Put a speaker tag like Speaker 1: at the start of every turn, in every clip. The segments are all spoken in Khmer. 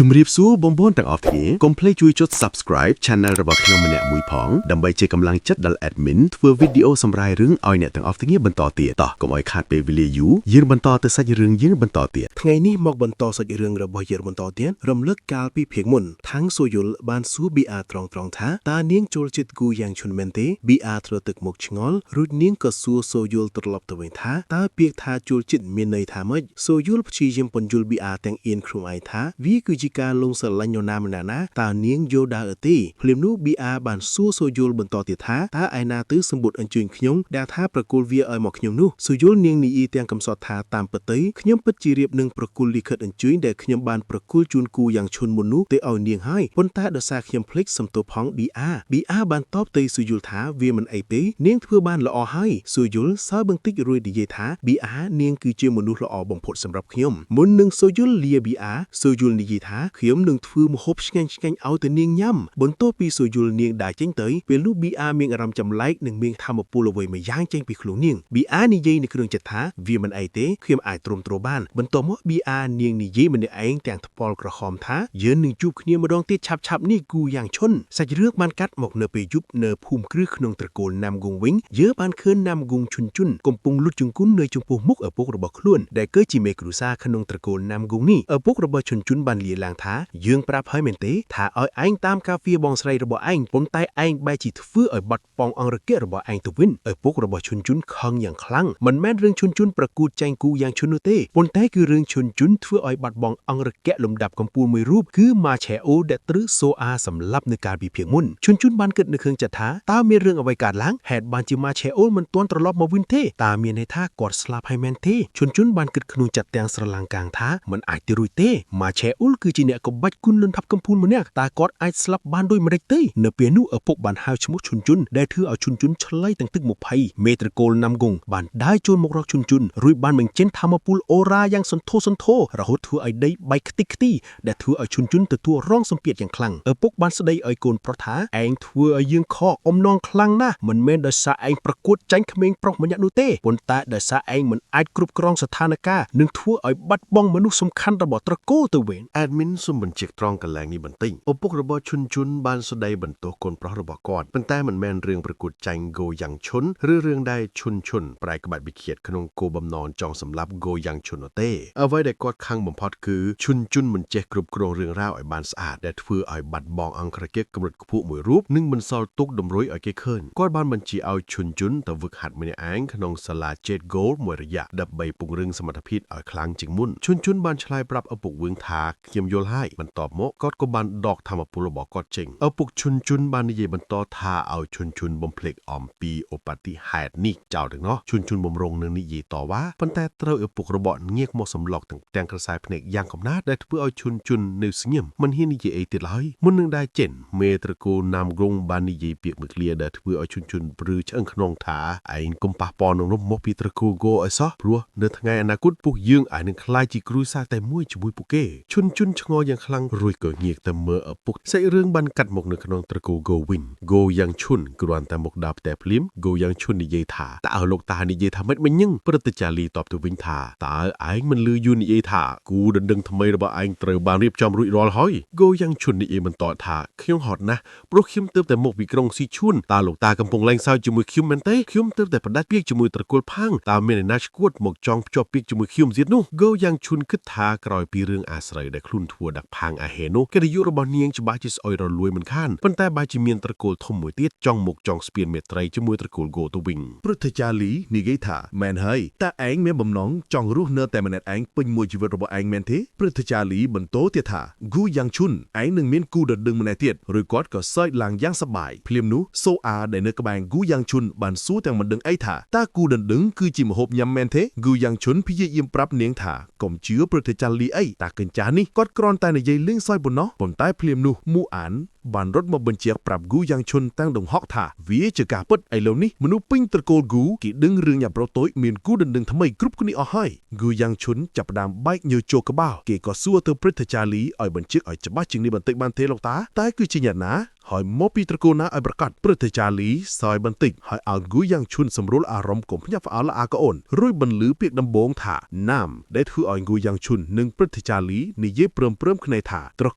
Speaker 1: ជំរាបសួរបងប្អូនទាំងអស់គ្នាកុំភ្លេចជួយចុច Subscribe Channel របស់ខ្ញុំម្នាក់មួយផងដើម្បីជាកម្លាំងចិត្តដល់ admin ធ្វើវីដេអូសម្រាយរឿងឲ្យអ្នកទាំងអស់គ្នាបន្តទៀតតោះកុំឲ្យខាតពេលវេលាយូរយើងបន្តទៅសាច់រឿងយើងបន្តទៀត
Speaker 2: ថ្ងៃនេះមកបន្តសាច់រឿងរបស់យើងបន្តទៀតរំលឹកកាលពីភាគមុនថាងសូយុលបានសួរ BR ត្រង់ត្រង់ថាតើនាងចូលចិត្តគូយ៉ាងឈុនមែនទេ BR ធ្វើទឹកមុខឆ្ងល់រួចនាងក៏សួរសូយុលត្រឡប់ទៅវិញថាតើពាក្យថាចូលចិត្តមានន័យថាម៉េចសូយុលព្យាយាមពន្យល់ BR ទាំងអៀនខ្លួនឯងថាវាគឺជាការលងស្រឡាញ់នរណាម្នាក់ណាតើនាងយល់ដែរឬទេភ្លាមនោះ BR បានសួរសូយុលបន្តទៀតថាតើឯណាទៅសម្ពុតអញ្ជើញខ្ញុំដែលថាប្រគល់វាឲ្យមកខ្ញុំនោះសូយុលនាងនិយាយទាំងកំសត់ថាតាមពិតទៅខ្ញុំពិតជារៀបនឹងប្រគល់លិខិតអញ្ជើញដែលខ្ញុំបានប្រគល់ជូនគូយ៉ាងឈុនមុននោះទៅឲ្យនាងហើយប៉ុន្តែដោយសារខ្ញុំភ្លេចសំទោសផង BR BR បានតបទៅសូយុលថាវាមិនអីទេនាងធ្វើបានល្អហើយសូយុលសើបន្តិចរួចនិយាយថា BR នាងគឺជាមនុស្សល្អបំផុតសម្រាប់ខ្ញុំមុននឹងសូយុលលា BR សូយុលនិយាយថាខ្ញុំនឹងធ្វើម្ហូបឆ្ងាញ់ឆ្ងាញ់ឲ្យទៅនាងញ៉ាំបន្ទាប់ពីសូយុលនាងដើរចេញទៅពេលនោះ BR មានអារម្មណ៍ចម្លែកនិងមានធម៌ពលអ្វីមួយយ៉ាងចេញពីខ្លួននាង BR និយាយនៅក្នុងចិត្តថាវាមិនអីទេខ្ញុំអាចទ្រាំទ្របានបន្ទាប់មក BR នាងនិយាយម្នាក់ឯងទាំងថ្ពាល់ក្រហមថាយើងនឹងជួបគ្នាម្ដងទៀតឆាប់ឆាប់នេះគូយ៉ាងឈុនសាច់រឿងបានកាត់មកនៅពេលយប់នៅភូមិគ្រឹះក្នុងត្រកូលណាំគងវិញយើងបានឃើញណាំគងឈុនជុនកំពុងលុតជង្គង់នៅចំពោះមុខឪពុករបស់ខ្លួនដែលគឺជាមេគ្រួសារក្នុងត្រកូលណាំគងនេះឪពុករបស់ឈុនជុនបានលាឡើងថាយើងប្រាប់ហើយមែនទេថាឲ្យឯងតាមការពារបងស្រីរបស់ឯងប៉ុន្តែឯងបែរជាធ្វើឲ្យបាត់បង់អង្គរកិរបស់ឯងទៅវិញឪពុករបស់ឈុនជុនខឹងយ៉ាងខ្លាំងមិនមែនរឿងឈុនជុនប្រកួតចាញ់គូយ៉ាងឈុននោះទេប៉ុន្តែគឺរឿងឈុនជុនធ្វើឲ្យបាត់បង់អង្គរកិលំដាប់កំពូលមួយរូបគឺម៉ាឆេអូដែលត្រូវសូអាសម្លាប់នៅកាលពីភាគមុនឈុនជុនបានគិតនៅក្នុងចិត្តថាតើមានរឿងអ្វីកើតឡើងហេតុបានជាម៉ាឆេអូមិនទាន់ត្រឡប់មកវិញទេតើមានន័យថាគាត់ស្លាប់ហើយមែនទេឈុនជុនបានគិតក្នុងចិត្តទាំងស្រឡាំងកាងថាមិនអាចទៅរួចទេម៉ាឆេអ៊ុលគឺជាអ្នកក្បាច់គុណលំដាប់កំពូលម្នាក់តើគាត់អាចស្លាប់បានដោយម្តេចទេនៅពេលនោះឪពុកបានហៅឈ្មោះឈុនជុនដែលធ្វើឲ្យឈុនជុនឆ្លើយទាំងទឹកមុខភ័យមេត្រកូលណាំគងបានដើរចូលមករកឈុនជុនរួចបានបញ្ចេញធម៌ពលអូរ៉ាយ៉ាងសន្ធោសន្ធោរហូតធ្វើឲ្យដីបែកខ្ទេចខ្ទីដែលធ្វើឲ្យឈុនជុនទទួលរងសម្ពាធយ៉ាងខ្លាំងឪពុកបានស្ដីឲ្យកូនប្រុសថាឯងធ្វើឲ្យយើងខកអំណងខ្លាំងណាស់មិនមែនដោយសារឯងប្រកួតចាញ់ក្មេងប្រុសម្នាក់នោះទេប៉ុន្តែដោយសារឯងមិនអាចគ្រប់គ្រងស្ថានភាពនិងធ្វើឲ្យបាត់បង់មនុស្សសំខាន់របស់ត្រកូលទៅវិញ
Speaker 1: admin សូមបញ្ជាក់ត្រង់កន្លែងនេះបន្តិចឪពុករបស់ឈុនជុនបានស្ដីបន្ទោសកូនប្រុសរបស់គាត់ប៉ុន្តែមិនមែនរឿងប្រកួតចាញ់ហ្គោយ៉ាងឈុនឬរឿងដែលឈុនឈុនប្រែក្បាច់វិឃាតក្នុងគោលបំណងចង់សម្លាប់ហ្គោយ៉ាងឈុននោះទេអ្វីដែលគាត់ខឹងបំផុតគឺឈុនជុនមិនចេះគ្រប់គ្រងរឿងរ៉ាវឲ្យបានស្អាតដែលធ្វើឲ្យបាត់បង់អង្គរកិច្ចកម្រិតខ្ពស់មួយរូបនិងមិនសល់ទុកតម្រុយឲ្យគេឃើញគាត់បានបញ្ជាឲ្យឈុនជុនទៅវឹកហាត់ម្នាក់ឯងក្នុងសាលា Jade Gold មួយរយៈដើម្បីពង្រឹងសមត្ថភាពឲ្យខ្លាំងជាងមុនឈុនជុនបានឆ្លើយប្រាប់ឪពុកវឿងថាខ្ញុំយល់ហើយបន្ទាប់មកគាត់ក៏បានដកធម៌ពលរបស់គាត់ចេញឪពុកឈុនជុនបាននិយាយបន្តថាឲ្យឈុនជុនបំភ្លេចអំពីឧបទ្ទហេតុនេះចោលទាំងនោះឈុនជុនបំរុងនឹងនិយាយតវ៉ាប៉ុន្តែត្រូវឪពុករបស់ងាកមកសម្លុកទាំងទាំងក្រសែភ្នែកយ៉ាងកំណាតដែលធ្វើឲ្យឈុនជុននៅស្ងៀមមិនហ៊ាននិយាយអីទៀតឡើយមុននឹងដែរចេញមេត្រកូលណាមក្រុងបាននិយាយពាក្យមួយឃ្លាដែលធ្វើឲ្យឈុនជុនព្រឺឆ្អឹងខ្នងថាឯងកុំប៉ះពាល់នឹងរំមកពីត្រកូលគោឲ្យសោះព្រោះនៅថ្ងៃអនាគតពួកយើងអាចនឹងក្លាយជាគ្រួសារតែមួយជាមួយពួកគេឈុនជុនឆ្ងល់យ៉ាងខ្លាំងរួចក៏ងាកទៅមើលឪពុកសាច់រឿងបានកាត់មកនៅក្នុងត្រកូលគោវិញគោយ៉ាងឈុនគ្រាន់តែមកដល់ផ្ទះភ្លាមគោយ៉ាងឈុននិយាយថាតើលោកតានិយាយថាម៉េចមិញហ្នឹងព្រឹទ្ធាចារ្យលីតបទៅវិញថាតើឯងមិនលឺយូនិយាយថាគូដណ្ដឹងថ្មីរបស់ឯងត្រូវបានរៀបចំរួចរាល់ហើយគោយ៉ាងឈុននិយាយបន្តថាខ្ញុំហត់ណាស់ព្រោះខ្ញុំទើបតែមកពីក្រុងស៊ីឈួនតើលោកតាកំពុងលែងសើចជាមួយខ្ញុំមែនទេខ្ញុំទើបតែផ្ដាច់ពាក្យជាមួយត្រកូលផាងតើមានឯណាឈួតមកចង់ភ្ជាប់ពាក្យជាមួយខ្ញុំទៀតនោះគោយ៉ាងឈុនគិតថាក្រោយពីរឿងអាស្រូវដែលខ្លួនធ្វើដាក់ផាងអាហេនោះកិត្តិយសរបស់នាងច្បាស់ជាស្អុយរលួយមិនខានប៉ុន្តែបែរជាមានត្រកូលធំមួយទៀតចង់មកចង់ស្ពានមេត្រីជាមួយត្រកូលគោទៅវិញ
Speaker 3: ព្រឹទ្ធាចារ្យលីនិយាយថាមែនហើយតើឯងមានបំណងចង់រស់នៅតែម្នាក់ឯងពេញមួយជីវិតរបស់ឯងមែនទេព្រឹទ្ធាចារ្យលីបន្តទៀតថាគូយ៉ាងឈុនឯងនឹងមានគូដណ្ដឹងម្នាក់ទៀតឬគាត់ក៏សើចឡើងយ៉ាងសប្បាយភ្លាមនោះសូអាដែលនៅក្បែរគូយ៉ាងឈុនបានសួរទាំងមិនដឹងអីថាតើគូដណ្ដឹងគឺជាម្ហូបញ៉ាំមែនទេគូយ៉ាងឈុនព្យាយាមប្រាប់នាងថាកុំជឿព្រឹទ្ធាចារ្យលីអីតាកញ្ចាស់នេះគាត់គ្រាន់តែនិយាយលេងសើចប៉ុណ្ណោះប៉ុន្តែភ្លាមនោះមូអាន បានរត់មកបញ្ជាក់ប្រាប់ហ្គូយ៉ាងឈុនតាំងដង្ហក់ថាវាជាការពិតឥឡូវនេះមនុស្សពេញត្រកូលហ្គូគេដឹងរឿងយ៉ាប្រុសតូចមានគូដណ្ដឹងថ្មីគ្រប់គ្នាអស់ហើយហ្គូយ៉ាងឈុនចាប់ផ្ដើមបែកញើសចូលក្បាលគេក៏សួរទៅព្រឹទ្ធាចារ្យលីឲ្យបញ្ជាក់ឲ្យច្បាស់ជាងនេះបន្តិចបានទេលោកតាតែគឺជាអ្នកណា ហើយមកពីត្រកូលណាឲ្យប្រកាសព្រឹទ្ធាចារ្យលីសើចបន្តិចហើយឲ្យគូយ៉ាងឈុនសម្រួលអារម្មណ៍កុំភ្ញាក់ផ្អើលអាកអូនរួចបន្លឺពាក្យដំបូងថាណាមដែលធ្វើឲ្យគូយ៉ាងឈុននិងព្រឹទ្ធាចារ្យលីនិយាយព្រមព្រំគ្នាថាត្រ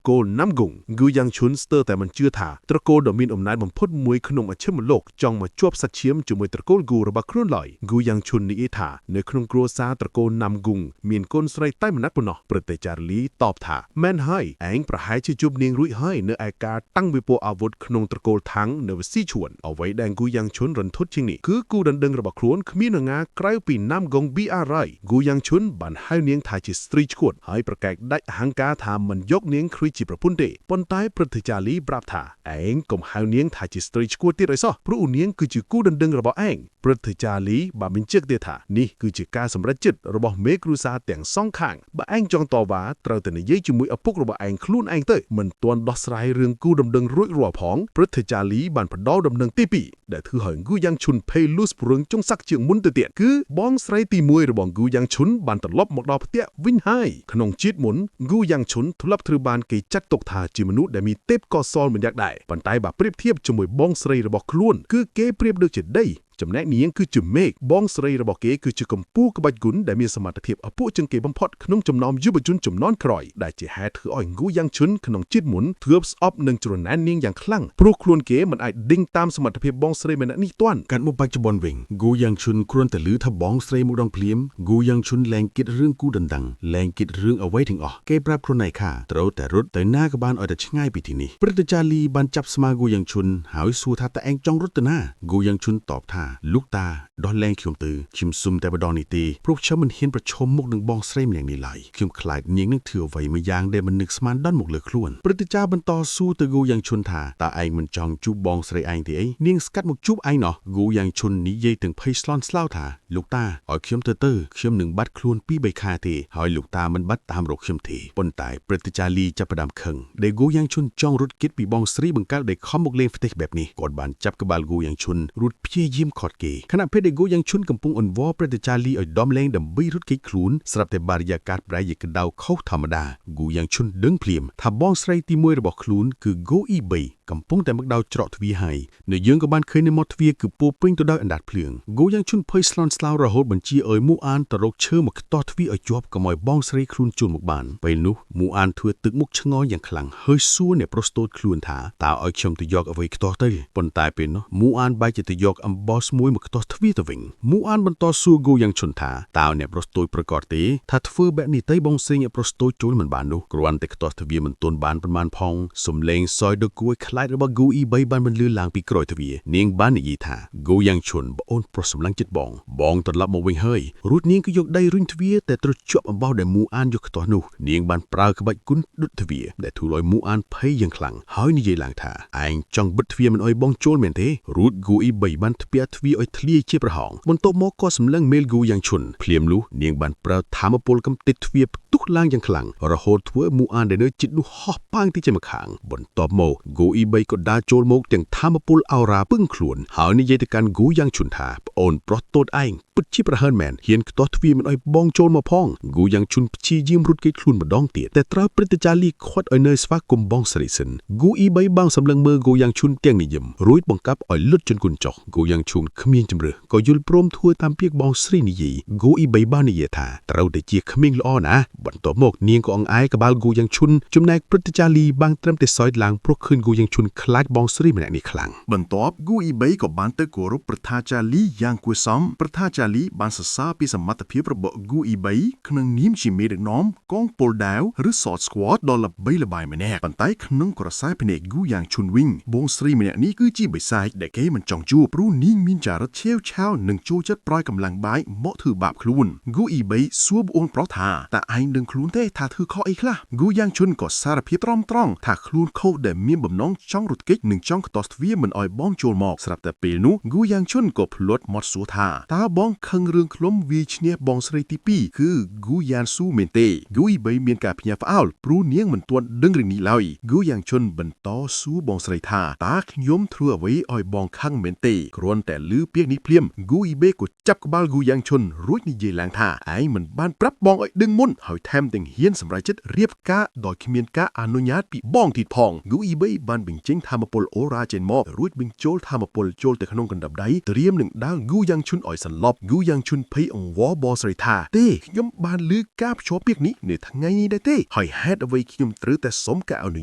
Speaker 3: កូលណាំគង់គូយ៉ាងឈុនស្ទើរតែមិនជឿថាត្រកូលដ៏មានអំណាចបំផុតមួយក្នុងមជ្ឈិមលោកចង់មកជាប់សាច់ឈាមជាមួយត្រកូលគូរបស់ខ្លួនឡើយគូយ៉ាងឈុននិយាយថានៅក្នុងគ្រួសារត្រកូលណាំគង់មានកូនស្រីតែម្នាក់ប៉ុណ្ណោះព្រឹទ្ធាចារ្យលីតបថាមែនហើយឯងប្រហែលជាជួបនាងរួចហើយនៅឯការតាំងវិពណ៌អាវុធក្នុងត្រកូលថាំងនៅវិស៊ីឈួនអ្វីដែលគូយ៉ាងឈុនរន្ធត់ជាងនេះគឺគូដណ្ដឹងរបស់ខ្លួនគ្មាននរណាក្រៅពីណាំគង់ BRI គូយ៉ាងឈុនបានហៅនាងថាជាស្ត្រីឈួតហើយប្រកែកដាច់អហង្ការថាមិនយកនាងគ្រីជាប្រពន្ធទេប៉ុន្តែព្រឹទ្ធាចារ្យលីប្រាប់ថាឯងកុំហៅនាងថាជាស្ត្រីឈួតទៀតឲ្យសោះព្រោះនាងគឺជាគូដណ្ដឹងរបស់ឯងព្រឹទ្ធាចារ្យលីបានបញ្ជាក់ទៀតថានេះគឺជាការសម្រេចចិត្តរបស់មេគ្រួសារទាំងសងខាងបើឯងចង់តវ៉ាត្រូវតែនិយាយជាមួយឪពុករបស់ឯងខ្លួនឯងទៅមិនទាន់ដោះស្រាយរឿងគូដណ្ដឹងរួចរាល់ផងព្រឹទ្ធាចារ្យលីបានផ្ដល់ដំណឹងទី2ដែលធ្វើឲ្យគូយ៉ាងឈុនភ័យលូសព្រឿងចុងស័កជាងមុនទៅទៀតគឺបងស្រីទី1របស់គូយ៉ាងឈុនបានត្រឡប់មកដល់ផ្ទះវិញហើយក្នុងជាតិមុនគូយ៉ាងឈុនធ្លាប់ត្រូវបានគេចាត់ទុកថាជាមនុស្សដែលមានទេពកោសល្យម្នាក់ដែរប៉ុន្តែបើប្រៀបធៀបជាមួយបងស្រីរបស់ខ្លួនគឺគេប្រៀបដូចជាដីចំណែកនាងគឺជាមេឃបងស្រីរបស់គេគឺជាកម្ពូលក្បាច់គុណដែលមានសមត្ថភាពអពុជាងគេបំផុតក្នុងចំណោមយុវជនចំនួនក្រោយដែលជាហេតុធ្វើឲ្យងូយ៉ាងឈុនក្នុងជាតិមុនធ្លាប់ស្អប់និងច្រណែននាងយ៉ាងខ្លាំងព្រោះខ្លួនគេមិនអាចដេញតាមសមត្ថភាពបងស្រីម្នាក់នេះទាន់
Speaker 4: កាត់មកបច្ចុប្បន្នវិញគូយ៉ាងឈុនគ្រាន់តែឮថាបងស្រីមកដងភ្លាមគូយ៉ាងឈុនលែងគិតរឿងគូដណ្ដឹងលែងគិតរឿងអ្វីទាំងអស់គេប្រាប់ខ្លួនឯងថាត្រូវតែរត់ទៅណាក៏បានឲ្យតែឆ្ងាយពីទីនេះព្រឹទ្ធាចារ្យលីបានចាប់ស្មាគូយ៉ាងឈុនហើយសួរថាតើឯងចង់រត់ទៅណាគូយ៉ាងឈុនតបថាលោកតាដោះលែងខ្ញុំទៅខ្ញុំសុំតែម្ដងនេះទេព្រោះខ្ញុំមិនហ៊ានប្រឈមមុខនឹងបងស្រីម្នាក់នេះឡើយខ្ញុំខ្លាចនាងនឹងធ្វើអ្វីមួយយ៉ាងដែលមិននឹកស្មានដល់មកលើខ្លួនព្រឹទ្ធាចារ្យបន្តសួរទៅគូយ៉ាងឈុនថាតើឯងមិនចង់ជួបបងស្រីឯងទេអីនាងស្កាត់មកជួបឯងណោះគូយ៉ាងឈុននិយាយទាំងភ័យស្លន់ស្លោថាលោកតាឲ្យខ្ញុំទៅទៅខ្ញុំនឹងបាត់ខ្លួនពី3ខែទេហើយលោកតាមិនបាត់តាមរកខ្ញុំទេប៉ុន្តែព្រឹទ្ធាចារ្យលីចាប់ផ្ដើមខឹងដែលគូយ៉ាងឈុនចង់រត់គេចពីបងស្រីបង្កើតដែលខំមកលេងផ្ទះបែបនេះគាត់បានចាប់ក្បាលគូយ៉ាងឈុនរត់ព្យាយាមខត់គេខណៈពេលដែលគូយ៉ាងឈុនកំពុងអង្វរព្រឹទ្ធាចារ្យលីឲ្យដំលែងដើម្បីរត់គេចខ្លួនស្រាប់តែបារិយាកាសប្រែជាក្តៅខុសធម្មតាគូយ៉ាងឈុនដឹងភ្លាមថាបងស្រីទី1របស់ខ្លួនគឺគូអ៊ីបីកំពុងតែមកដល់ច្រកទ្វារហើយនៅយើងក៏បានឃើញនៅមាត់ទ្វារគឺពោពេញទៅដោយអណ្ដាតភ្លើងគូយ៉ាងឈុនភ័យស្លន់ស្លោរហូតបញ្ជាឲ្យមូអានទៅរកឈើមកខ្ទាស់ទ្វារឲ្យជាប់កុំឲ្យបងស្រីខ្លួនជួនមកបានពេលនោះមូអានធ្វើទឹកមុខឆ្ងល់យ៉ាងខ្លាំងហើយសួរអ្នកប្រុសតូចខ្លួនថាតើឲ្យខ្ញុំទៅយកអ្វីខ្ទាស់ទៅប៉ុន្តែពេលនោះមូអានបែរជាទៅយកអំបោសមួយមកខ្ទាស់ទ្វារទៅវិញមូអានបន្តសួរគូយ៉ាងឈុនថាតើអ្នកប្រុសតូចប្រកាសទេថាធ្វើបែបនេះទៅបងស្រីអ្នកប្រុសតូចចូលមិនបាននោះគ្រាន់តែខ្ទាស់ទ្វារមិនទន់បានប៉ុន្មានផងសំឡេងសយដ៏គួរឲ្យខ្លាចរបស់គូអ៊ីបីបានបន្លឺឡើងពីក្រោយទ្វារនាងបាននិយាយថាគូយ៉ាងឈុនប្អូនប្រុសសម្លាញ់ចិត្តបងបងត្រឡប់មកវិញហើយរួចនាងក៏យកដៃរុញទ្វារតែត្រូវជាប់អំបោសដែលមូអានយកខ្ទាស់នោះនាងបានប្រើក្បាច់គុណដុតទ្វារដែលធ្វើឲ្យមូអានភ័យយ៉ាងខ្លាំងហើយនិយាយឡើងថាឯងចង់បិទទ្វារមិនឲ្យបងចូលមែនទេរួចគូអ៊ីបីបានធ្ពាក់ទ្វារឲ្យធ្លាយជាប្រហោងបន្ទាប់មកក៏សម្លឹងមេលគូយ៉ាងឈុនភ្លាមនោះនាងបានប្រើធម៌ពលកំទេចទ្វារផ្ទុះឡើងយ៉ាងខ្លាំងរហូតធ្វើឲ្យមូអានដែលនៅជិតនោះហោះប៉ាងទីជាម្ខាងបន្ទាប់មកគូអ៊ីបីក៏ដើរចូលមកទាំងធម៌ពលអរ៉ាពឹងខ្លួនហើយនិយាយទៅកាន់គូយ៉ាងឈុនថាប្អូនប្រុសតូចឯងពិតជាប្រហើនមែនហ៊ានខ្ទាស់ទ្វារមិនឲ្យបងចូលមកផងគូយ៉ាងឈុនព្យាយាមរត់គេចខ្លួនម្ដងទៀតតែត្រូវព្រឹទ្ធាចារ្យលីខាត់ឲ្យនៅស្វាគមន៍បងស្រីសិនគូអ៊ីបីបាំងសម្លឹងមើលគូយ៉ាងឈុនទាំងនិយមរួចបង្កាប់ឲ្យលុតជន់គុនចុះគូយ៉ាងឈុនគ្មានជំរឿក៏យល់ព្រមធ្វើតាមពាក្យបងស្រីនិយាយគូអ៊ីបីបាននិយាយថាត្រូវតែជាក្មេងល្អណាស់បន្ទាប់មកនាងក៏អង្អែលក្បាលគូយ៉ាងឈុនចំណែកព្រឹទ្ធាចារ្យលីបាំងត្រឹមតែសើចឡើងព្រោះឃើញគូយ៉ាងឈុនខ្លាចបងស្រីម្នាក់នេះខ្លាំង
Speaker 1: បន្ទាប់គូអ៊ីបីក៏បានទៅគោរពប្រធាចារ្យលីយ៉ាងគួរសមប្រធាចារ្យលីបានសរសើរពីសមត្ថភាពរបស់គូអ៊ីបីក្នុងនាមជាមេដឹកនាំកងពលដាវឬ Sword Squad ដ៏ល្បីល្បាញម្នាក់ប៉ុន្តែក្នុងក្រសែភ្នែកគូយ៉ាងឈុនវិញបងស្រីម្នាក់នេះគឺជាបិសាចដែលគេមិនចង់ជួបព្រោះនាងមានចរិតឆាវឆាវនិងចូលចិត្តប្រយកម្លាំងបាយមកធ្វើបាបខ្លួនគូអ៊ីបីសួរបងប្រុសថាតើឯងដឹងខ្លួនទេថាធ្វើខុសអីខ្លះគូយ៉ាងឈុនក៏សារភាពត្រង់ត្រង់ថាខ្លួនខុសដែលមានបំណងចង់រត់គេចនិងចង់ខ្ទាស់ទ្វារមិនឲ្យបងចូលមកស្រាប់តែពេលនោះគូយ៉ាងឈុនក៏ភ្លត់មាត់សួរថាតើបង
Speaker 3: ខឹងរឿងខ្ញុំវាយឈ្នះបងស្រីទី2គឺហ្គូយ៉ានស៊ូមែនទេហ្គូអ៊ីបៃមានការភ្ញាក់ផ្អើលព្រោះនាងមិនទាន់ដឹងរឿងនេះឡើយហ្គូយ៉ាងឈុនបន្តសួរបងស្រីថាតើខ្ញុំធ្វើអ្វីឲ្យបងខឹងមែនទេគ្រាន់តែឮពាក្យនេះភ្លាមហ្គូអ៊ីបេក៏ចាប់ក្បាលហ្គូយ៉ាងឈុនរួចនិយាយឡើងថាឯងមិនបានប្រាប់បងឲ្យដឹងមុនហើយថែមទាំងហ៊ានសម្រេចចិត្តរៀបការដោយគ្មានការអនុញ្ញាតពីបងទៀតផងហ្គូអ៊ីបេបានបញ្ចេញធម៌ពលអូរ៉ាចេញមករួចបញ្ចូលធម៌ពលចូលទៅក្នុងកណ្ដាប់ដៃត្រៀមនឹងដាល់ហ្គូយ៉ាងឈុនឲ្យសន្លប់ហ្គូយ៉ាងឈុនភ័យអង្វរបងស្រីថាទេខ្ញុំបានឮការភ្ជាប់ពាក្យនេះនៅថ្ងៃនេះដែរទេហើយហេតុអ្វីខ្ញុំត្រូវតែសុំការអនុ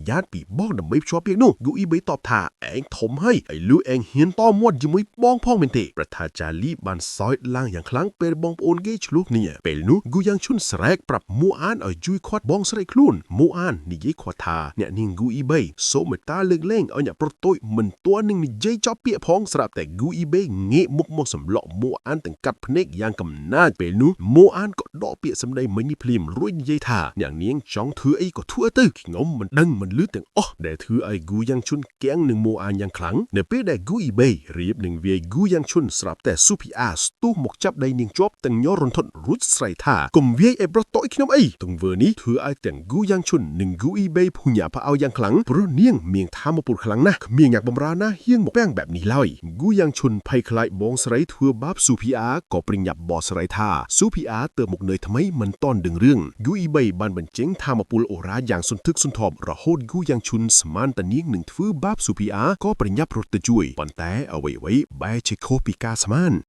Speaker 3: ញ្ញាតពីបងដើម្បីភ្ជាប់ពាក្យនោះហ្គូអ៊ីបេតបថាឯងធំហើយឲ្យលឺឯងហ៊ានតមាត់ជាមួយបងផងមែនទេប្រថាចាលីបានសោយឡើងយ៉ាងខ្លាំងពេលបងប្អូនគេឆ្លោះគ្នាពេលនោះហ្គូយ៉ាងឈុនស្រែកប្រាប់មូអានឲ្យជួយខាត់បងស្រីខ្លួនមូអាននិយាយខាត់ថាអ្នកនាងហ្គូអ៊ីបេសូមមេត្តាលើកលែងឲ្យអ្នកប្រតូចមិនទាន់នឹងនិយាយចប់ពាក្យផងស្រាប់តែហ្គូអ៊ីបេងាកមុខមកសម្លក់មូអានទាំងកាត់ភ្នែកយ៉ាងកំណាចពេលនោះមូអានក៏ដកពាក្យសម្ដីមិញនេះភ្លាមរួចនិយាយថាអ្នកនាងចង់ធ្វើអីក៏ធ្វើទៅខ្ញុំមិនដឹងមិនឮទាំងអស់ដែលធ្វើឲ្យហ្គូយ៉ាងឈុនគៀងនឹងមូអានយ៉ាងខ្លាំងនៅពេលដែលហ្គូអ៊ីបេរៀបនឹងវាយហ្គូយ៉ាងឈុនស្រាប់តែស៊ូភីអាស្ទុះមកចាប់ដៃនាងជាប់ទាំងញ័ររន្ធត់រួចស្រែកថាកុំវាយឲ្យប្រុសតូចខ្ញុំអីទង្វើនេះធ្វើឲ្យទាំងហ្គូយ៉ាងឈុននិងហ្គូអ៊ីបេភញាផ្អើលយ៉ាងខ្លាំងព្រោះនាងមានធម៌ពលខ្លាំងណាស់គ្មានអ្នកបំរើណាហ៊ានមកពាំងបែបនេះឡើយហ្គូយ៉ាងឈុនភ័យខ្លាចបងស្រីធ្វើបាបស៊ូភីអាក៏ព្រិញាប់បស្រីថាស៊ូភីអាទៅមកនៅថ្មីមិនតន់ដឹងរឿងហ្គូអ៊ីបេបានបញ្ចេញធម៌ពលអូរ៉ាយ៉ាងសន្ធឹកសន្ធាប់រហូតហ្គូយ៉ាងឈុនស្មានតានាងនឹងធ្វើបាបស៊ូភីអាក៏ប្រញាប់រត់ទៅជួយប៉ុន្តែអ្វីៗបែរជាខុសពីការស្មាន។